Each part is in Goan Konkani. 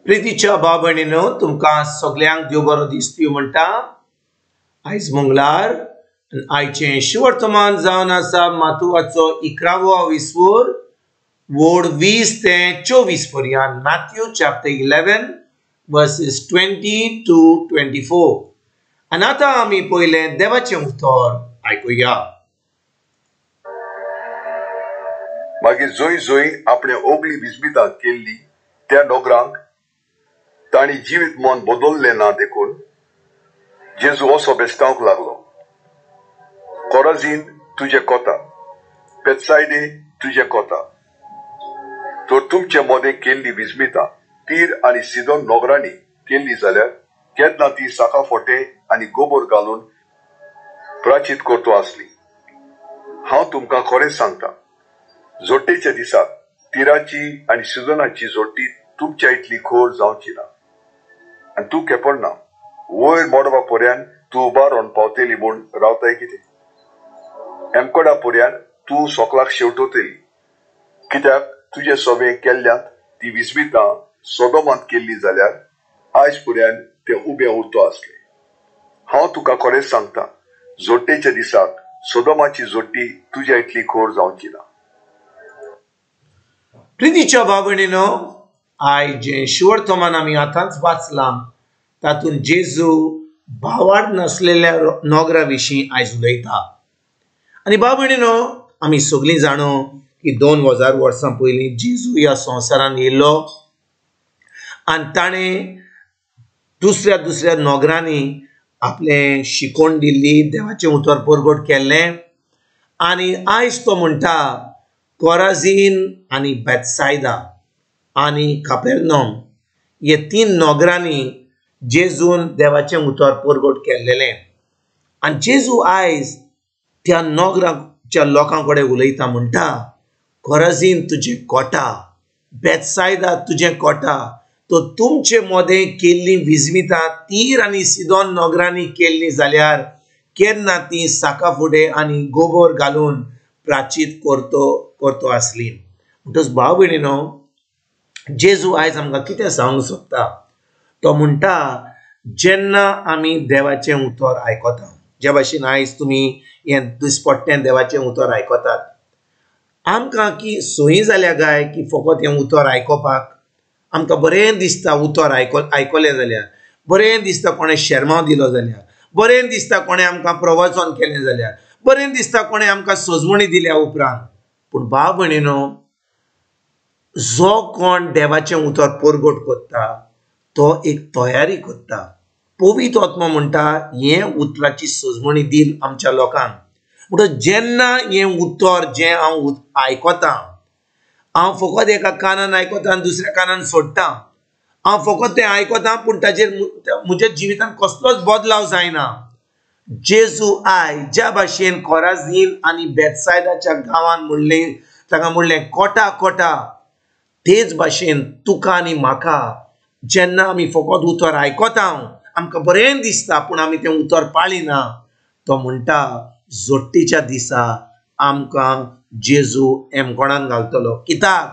प्रितीच्या भाव भयणीनो, तुमकां सगल्यांक देव बरो दिसती म्हणटा। आयज मंगळार, आयचें शुवर्तमान जावन आसा मातुवाचो 11वो विस्वोर वोड 20 ते 24 पर्यंत, मॅथ्यू चॅप्टर 11 वर्सेस 20 to 24। आनी आतां आमी पयलें देवाचें उतर आयकुया। मागीर जोय जोय आपणे ओगली विस्मितां केल्ली त्या नोगरांक तांणी जिवीत मन बदललें ना देखून जेजू असो बेस्तावंक लागलो, कोराझीन तुजे कोता, बेतसायदे तुजे कोता, तर तुमचे मदें केल्ली विस्मितां तीर आनी सिदोन नोगरांनी केल्ली जाल्यार केन्ना ती साका फोटे आनी गोबोर घालून प्राचीत करतो आसली। हांव तुमकां खरें सांगता, जोडटेच्या दिसाक तिराची आनी सिदोनाची जोडटी तुमच्या इतली खोर जावची ना। आनी तूं केपडना वयर मोडवा पर्यान तूं उबारून पावतली म्हूण रावताय कितें? एमकोडा पर्यान तूं सोकलाक शेवटवतली, कित्याक तुजे सोबे केल्ल्यांत ती विस्मितां सोदोमांत केल्ली जाल्यार आयज पर्यान ते उबे उरतो आसले। हांव तुका खरेंच सांगता, जोडटेच्या दिसाक सोदोमाची जोडटी तुज्या इतली खोर जावची ना। प्रितीच्या भाव भयणीनो, आयज जें शुवर्तमान आमी आतांच वाचलां तातूंत जेजू भावार्थ नासलेल्या नोगरा विशीं आयज उलयता। आनी भाव भयणीनो, आमी सगळीं जाणो की 2000 वर्सां पयलीं जेजू ह्या संवसारान येयलो आनी ताणें दुसऱ्या दुसऱ्या नोगरांनी आपलें शिकोवण दिल्ली, देवाचें उतर परगट केल्लें। आनी आयज तो म्हणटा कोराझीन आनी बेतसायदा आनी कापेर्नम हे 3 नोगरांनी जेजून देवाचें उतर परगट केल्लेलें। आनी जेजू आयज त्या नोगराच्या लोकां कडेन उलयता, म्हणटा कोराझीन तुजें कोटा, बेतसायदा तुजें कोटा, तो तुमचे मदें केल्लीं विस्मितां तीर आनी सिदोन नोगरांनी केल्लीं जाल्यार केन्ना ती साका फुडें आनी गोबोर घालून प्राचीत करतो करतो आसली। म्हणटच भाव भयणीनो, जेजू आयज आमकां कितें सांगूंक सोदता? तो म्हणटा जेन्ना आमी देवाचें उतर आयकता, ज्या भाशेन आयज तुमी हें दिसपट्टें देवाचें उतर आयकतात, आमकां की सोयी जाल्या काय की फकत हें उतर आयकोपाक आमकां बरें दिसता? उतर आयकलें जाल्यार बरें दिसता, कोणें शेरमांव दिलो जाल्यार बरें दिसता, कोणें आमकां प्रवचन केलें जाल्यार बरें दिसता, कोणें आमकां सजवणी दिल्या उपरांत। पूण भाव भयणीनो, जो कोण देवाचें उतर परगट करता तो एक तयारी करता। पवित्र आत्मा म्हणटा हें उतराची सजवणी दिल आमच्या लोकांक। म्हणटच जेन्ना हें उतर जें हांव आयकतां, हांव फकत एका कानान आयकतां आनी दुसऱ्या कानान सोडटा, हांव फकत तें आयकतां पूण ताजेर म्हज्या जिवितांत कसलोच बदलाव जायना। जेजू आयज ज्या भाशेन कोराझीन आनी बेतसायदाच्या गांवान म्हणलें, ताका म्हणलें कोटा कोटा, तेच भाशेन तुका आनी म्हाका जेन्ना आमी फकत उतर आयकता आमकां बरें दिसता पूण आमी तें उतर पाळिना, तो म्हणटा जोडटीच्या दिसा आमकां जेजू एमकोणान घालतलो, कित्याक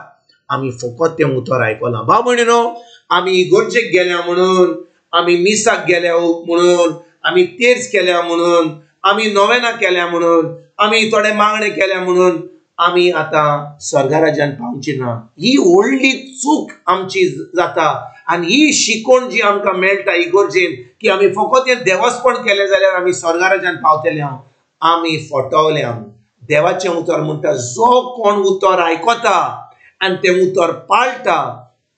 आमी फकत तें उतर आयकलां। भाव भयणीनो, आमी इगर्जेक गेल्या म्हणून, आमी मिसाक गेल्या म्हणून, आमी तेर्स केल्या म्हणून, आमी नोवेना केल्या म्हणून, आमी थोडे मागणे केल्या म्हणून आमी आतां स्वर्गराज्यान पावची ना। ही व्हडली चूक आमची जाता। आनी ही शिकोवण जी आमकां मेळटा इगर्जेन की आमी फकत हें देवस्पण केलें जाल्यार आमी स्वर्गराज्यान पावतले, आमी फटवले। देवाचें उतर म्हणटा जो कोण उतर आयकता आनी तें उतर पाळटा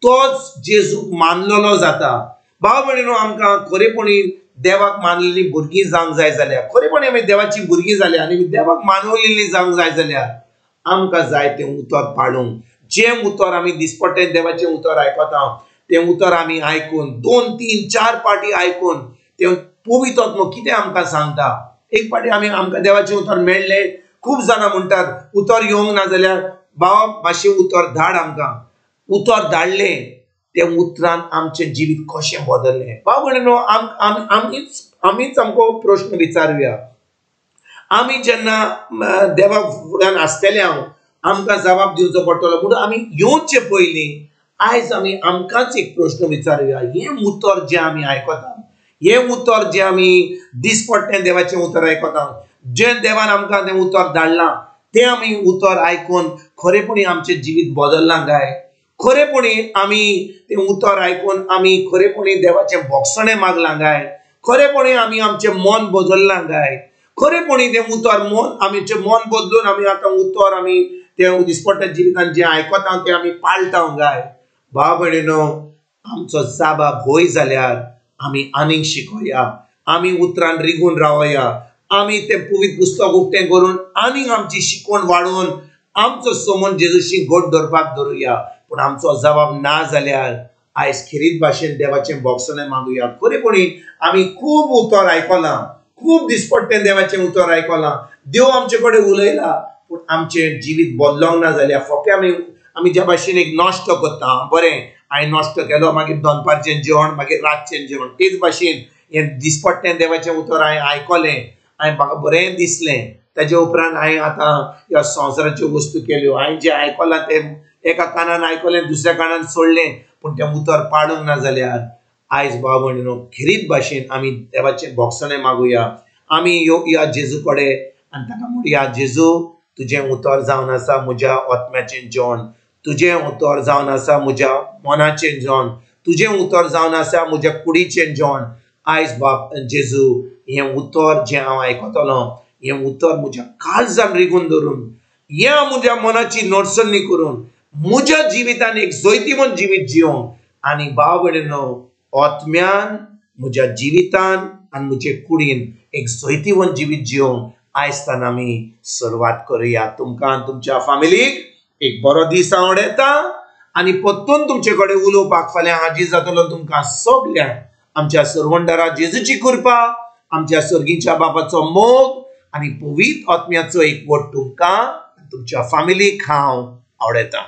तोच जेजूक मानलेलो जाता। भाव भयणीनो, आमकां खरेपणी देवाक मानलेली भुरगीं जावंक जाय जाल्यार, खरेपणी आमी देवाची भुरगीं जाल्या आनी देवाक मानवलेली जावंक जाय जाल्यार आमकां जाय तें उतर पाळूंक। जें उतर आमी दिसपट्टें देवाचें उतर आयकता तें उतर आमी आयकून 2 3 4 पाटी आयकून तें पवित्र आत्मो कितें आमकां सांगता। एक पाटी आमी आमकां देवाचें उतर मेळ्ळें, खूब जाणां म्हणटात उतर येवंक ना जाल्यार बाबा मातशें उतर धाड आमकां, उतर धाडलें तें उतरान आमचें जिवीत कशें बदललें। भाव भयणीनो, आमीच आमकां प्रश्न विचारुया, आमी जेन्ना देवा फुड्यान आसतले हांव आमकां जबाब दिवचो पडटलो। म्हणून आमी येवचे पयलीं आयज आमी आमकांच एक प्रश्न विचारुया, हें उतर जें आमी आयकता, हें उतर जें आमी दिसपट्टें देवाचें उतर आयकता, जें देवान आमकां तें उतर धाडलां तें आमी उतर आयकून खरेपणी आमचें जिवीत बदल्लां काय? खरेपणी आमी तें उतर आयकून आमी खरेपणी देवाचें भोगसणें मागलां काय? खरेपणी आमी आमचें मन बदल्लां काय? खरेपणी तें उतर मन आमचें मन बदलून आमी आतां उतर आमी तें दिसपट्ट्या जिवितान जें आयकता तें आमी पाळटा काय? भाव भयणीनो, आमचो जाबाब होय जाल्यार आमी आनीक शिकोया, आमी उतरान रिगून रावया, आमी तें पवित्र पुस्तक उक्तें करून आनीक आमची शिकवण वाडोवन आमचो समन जेजूशी गोड दवरपाक धरुया. पूण आमचो जबाब ना जाल्यार आयज खेरीत भाशेन देवाचें भोगसणें मागुया. खरेपणी आमी खूब उतर आयकलां, खूब दिसपट्टें देवाचें उतर आयकलां, देव आमचे कडेन उलयला, पूण आमचें जिवीत बदलोंक ना जाल्यार फक्त आमी ज्या भाशेन एक नश्ट करता, बरें हांवें नश्ट केलो, मागीर दनपारचें जेवण, मागीर रातचें जेवण, तेच भाशेन हें दिसपट्टें देवाचें उतर हांवें आयकलें, हांवें म्हाका बरें दिसलें, ताजे उपरांत हांवें आतां ह्या संवसाराच्यो वस्तू केल्यो, हांवें जें आयकलां तें एका कानान आयकलें दुसऱ्या कानान सोडलें, पूण तें उतर पाळूंक ना जाल्यार आयज भाव भयणीनो खेरीत भाशेन आमी देवाचें भोगसणें मागुया. आमी योवया जेजू कडेन आनी ताका म्हणुया, जेजू तुजें उतर जावन आसा म्हज्या आत्म्याचें जेवण, तुजें उतर जावन आसा म्हज्या मनाचें जेवण, तुजें उतर जावन आसा म्हज्या कुडीचें जेवण. आयज बाप जेजू हें उतर जें हांव आयकतलो हें उतर म्हज्या काळजान रिगून धरून, हें म्हज्या मनाची नडसणी करून म्हज्या जिवितान एक जैतिवंत जिवीत जिवंक आनी भाव भयणीनो आत्म्यान म्हज्या जिवितान आनी म्हजे कुडीन एक जैतिवंत जिवीत जिवंक आयज आमी सुरवात करुया. तुमकां आनी तुमच्या फामिलीक एक बरो दीस आवडटा आनी परतून तुमचे कडेन उलोवपाक फाल्यां हाजीर जातलो. तुमकां सगल्यांक आमच्या सरवंडरा जेजूची कृपा, आमच्या सर्गीच्या बापाचो मोग आनी पवित्र आत्म्याचो एकवट तुमकां तुमच्या फामिलीक हांव आवडटा.